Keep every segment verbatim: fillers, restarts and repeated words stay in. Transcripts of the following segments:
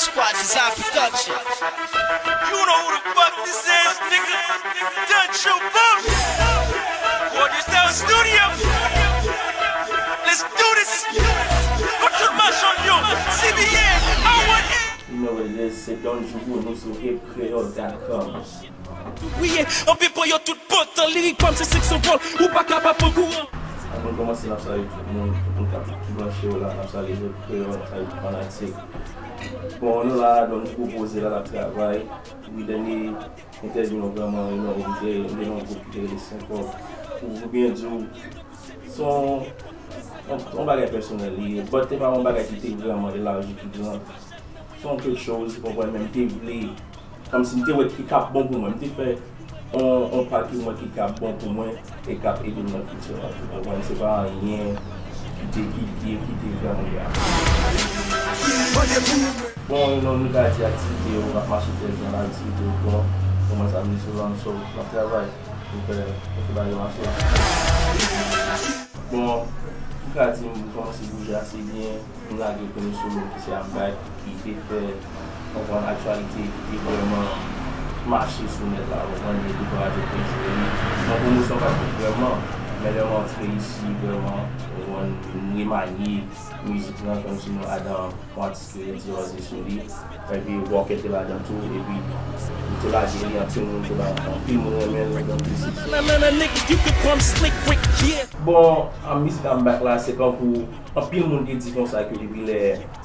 Squad is out production. You know who the fuck this is, nigga. Dutch Boom. Roger Sound Studio. Let's do this. Put your mash on you. C B A, I want it. You know what it is, se Don Jugo, nou sou hip creole dot com. Tou priye, anpil pran yo tout potan, lirik pa m se senk san vòl, ou pa kapab pran kouran. Avan n kòmanse, n ap salye tout moun, tout moun k ap ki branche yo la, n ap salye hip creole, n ap salye tout fanatik. Bon, nou la, Don Jugo poze la, l ap travay. Wi, dènye entèvyou nou vrèman, nou te, nou te nan yon gwoup ki te rele Senkòb. Pou, pou byen di w, se yon, yon, yon bagay pèsonèl li ye, but te pa yon bagay ki te vrèman elaji, ki gran. Se yon kèk choz, ou konprann, men m te vle, kòmsi m te wè ki k ap bon pou mwen. M te fè yon, yon pa ki mwen ki k ap bon pou mwen e k ap ede m nan fiti an tou, ou konprann, se pa anyen ki te, ki te, ki te vrèman grav. Bon, nou, nou ka di aktivite yo ap mache trè byen, aktivite yo bon, kòman sa vle sou lan, so, n ap travay pou fè, pou fè bagay yo mache. Bon, m ka di m kòmanse bouje ase byen. M lage premye solo ki se I'm Back, ki te fè, konprann, aktyalite, ki te vrèman mache sou nèt la, konprann, e tout radyo te jwe li. Yon pwomosyon pa t fèt vrèman, men lè m antre isi, vrèman, konprann, m remanye mizik lan, kòmsi nou adan yon atis ki rele Diorzi sou li, epi Walker te ladan tou, epi m te lage li, anpil moun te ba, anpil moun renmen l, anpil se Nan, nan, nan, nigga, you can call me Slick Rick, yeah. Bon, a mizik I'm Back la, se kankou anpil moun te di konsa ke depi lè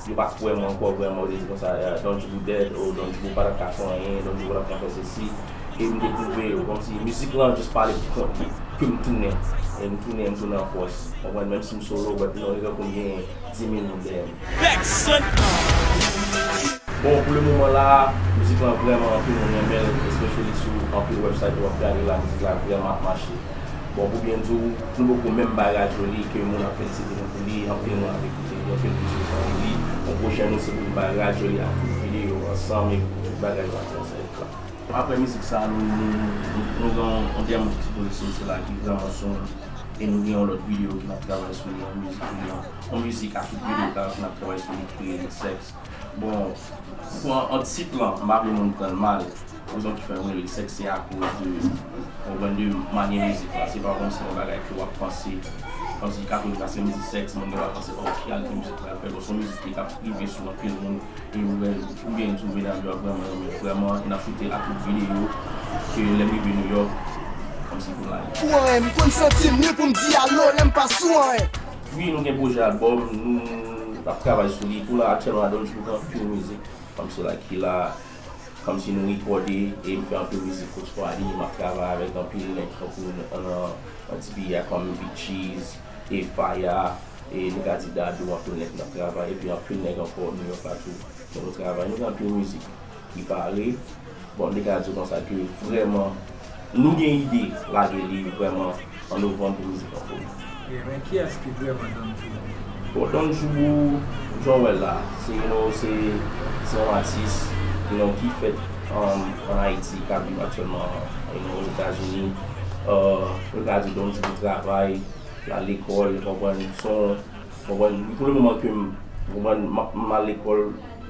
yo pa t kwè mwen ankò vrèman, yo te di konsa, "Ah, Don Jugo dead, oh, Don Jugo pa t ap ka fè anyen, Don Jugo pa t ap ka fè sesi." E m te pwouve yo, kòmsi mizik lan jis pale pou kont li, ke m tounen. E m tounen, m tounen an fòs. Konprann, menm si m solo, but nou, e tankou m gen dis mil moun dèyè m. Back, son. Bon, pou le moman la, mizik lan vrèman anpil moun renmen l, especially sou anpil website ou ap gade la, mizik la vrèman ap mache. Bon, pou byen di w, nou poko menm bay radyo li, ke moun ap felisite nou pou li, anpil moun ap ekoute li, anpil moun sou fanmi li. Bon, pwochen nou se pou nou bay radyo li ak tout videyo ansanm e tout bagay yo ap fè sa. Apre mizik sa, nou, nou, nou, nou gen yon, yon dènye ti pwojè soti la ki vrèman soon. E nou gen yon lòt videyo ki n ap travay sou li, yon mizik ki gen, yon mizik ak videyo ki n ap travay sou li ki rele Sèks. Bon, pou an, an tit lan, m pa vle moun pran l mal. Rezon ki fè mwen rele Sèks se akoz de, konprann, de manyè mizik la. Se pa kòmsi yon bagay ke w ap panse, kòmsi kapab vin pase mizik sèks, moun yo ap panse, "Oh, ki kalite mizik pral fè?" Bon, se yon mizik ki ap rive sou anpil moun. E m wè, ou byen di w, medam yo ap vrèman renmen l, vrèman, e n ap choute l ak tout videyo, ke lè m rive New York, kòmsi pou m lage. Ou anyen, m konn santi m li pou m di alo, lè m pa sou anyen. Wi, nou gen pwojè albòm, nou ap travay sou li. Pou la, aktyèlman, Don Jugo gen anpil mizik, kòmsi la ki la, kòmsi nou rekòde, e m fè anpil mizik kot Squaddy, m ap travay avèk anpil nèg, tankou nan, nan D B A, kòm Big Cheese, e Faya, e nou ka di Dadou, anpil nèg n ap travay, epi anpil nèg ankò New York la tou. Bon, nou travay, nou gen anpil mizik ki pare. Bon, m te ka di w konsa ke vrèman, nou gen ide lage li vrèman an novanm pou mizik an foli. Yeah, men kiyès ki vrèman Don Jugo? Bon, Don Jugo, jan w wè l la, se, you know, se, se yon atis, you know, ki fèt, um, ann Ayiti, k ap viv aktyèlman, you know, Ozetazini. Uh, nou ka di Don Jugo travay, l al lekòl, konprann, se yon Konprann? Pou le moman ke m, konprann, m ap, m al lekòl,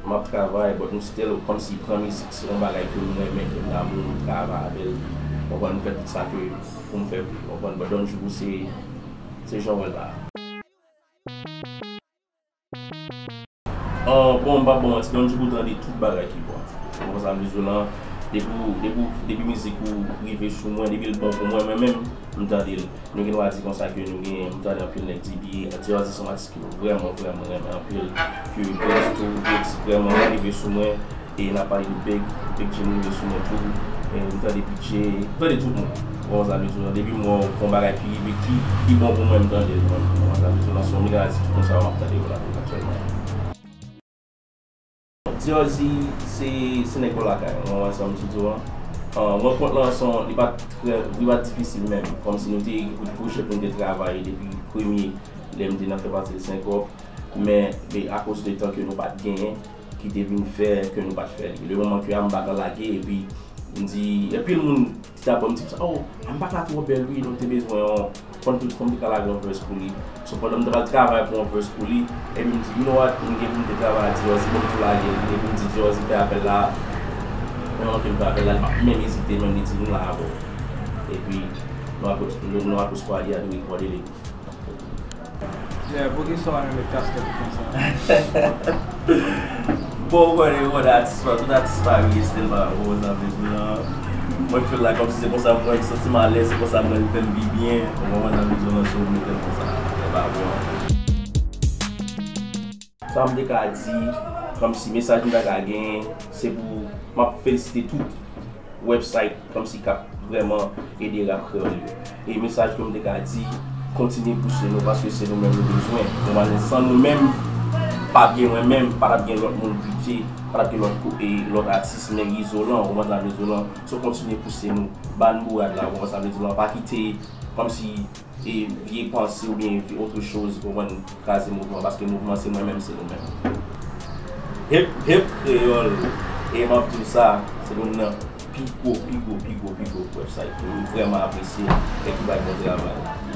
m ap travay, but m still kòmsi pran mizik se yon bagay ke m renmen, ke m damou, m travay avè l. Konprann? M fè tout sa ke pou m fè, konprann? But Don Jugo se, se jan w wè l la. Ah, bon, m p ap ba w manti, Don Jugo tande tout bagay ki bon. Ou konprann sa m vle di w lan? Depi, depi, depi mizik ou rive sou mwen, depi l bon pou mwen, mwen menm, m tande l. Nou gen dwa di konsa ke nou gen, m tande anpil nèg di, Diorzi se yon atis ke m vrèman, vrèman renmen anpil, ke Big tou, Big vrèman rive sou mwen, e n ap pale de Big, Big Jim rive sou mwen tou, e m tande B J, m tande tout moun. Ou konprann sa m vle di w lan, depi m wè yon bagay ki rive, ki, ki bon pou mwen, m tande l, mwen, ou konprann sa m vle di w lan, se yon medam atis konsa yo m ap tande yo la aktyèlman. Diorzi, se, se nèg bò lakay mwen, ou konprann sa m di w lan. Ah, rankont lan, se yon, li pa t trè, li pa t difisil menm. Kòmsi nou te, nou te pwoche pou nou te travay depi premye lè m te nan fè pati de Senkòb. Men, men akoz de tan ke nou pa t genyen, ki te vin fè ke nou pa t fè li. Le moman ke Ambag lan lage, epi m di, anpil moun Dabò m di konsa, oh, m pa ka twò bèl wi, donk te bezwen yon, fò m te, fò m te ka lage yon verse pou li. So pandan m t ap travay pou yon verse pou li, epi m di, you know what, m gen pou m te travay ak Dior, si bon m tou lage l, epi m di Dior fè apèl la, mwen manke m fè apèl la, li pa menm ezite, menm li di m la avè w. Epi nou approach, nou approach Kwali a, nou rekòde li. Yeah, poukisa w renmen kaskèt konsa? Bon, ou konnen, ou konnen atis pa, tout atis pa reyèl, se tèlman ou nan bezwen an. Mwen fè l la kòmsi se konsa mwen santi m alèz, se konsa mwen fè m pi byen. Ou konprann, nan bezwen an, se ou mete l konsa. Se pa bon. Sa m te ka di, kòmsi mesaj m ta ka genyen, se pou m ap felisite tout website kòmsi k ap vrèman ede rap kreyòl yo. E mesaj ke m te ka di, kontinye pouse nou paske se nou menm nou bezwen. Nou pa, san nou menm, pa t gen mwen menm, pa t ap gen lòt moun Bidjé, pa t ap gen lòt kou-, e lòt atis, menm Izolan, ou konprann sa, Izolan. So kontinye pouse nou, ba n bourad la, ou konprann sa, Izolan, pa kite kòmsi e vye panse oubyen vye autre chose pou konprann kraze mouvman, paske mouvman se mwen menm, se nou menm. Hip, hip kreyòl, e m ap di w sa, se youn nan pi gwo, pi gwo, pi gwo, pi gwo website. M vrèman apresye e ki bay bon travay.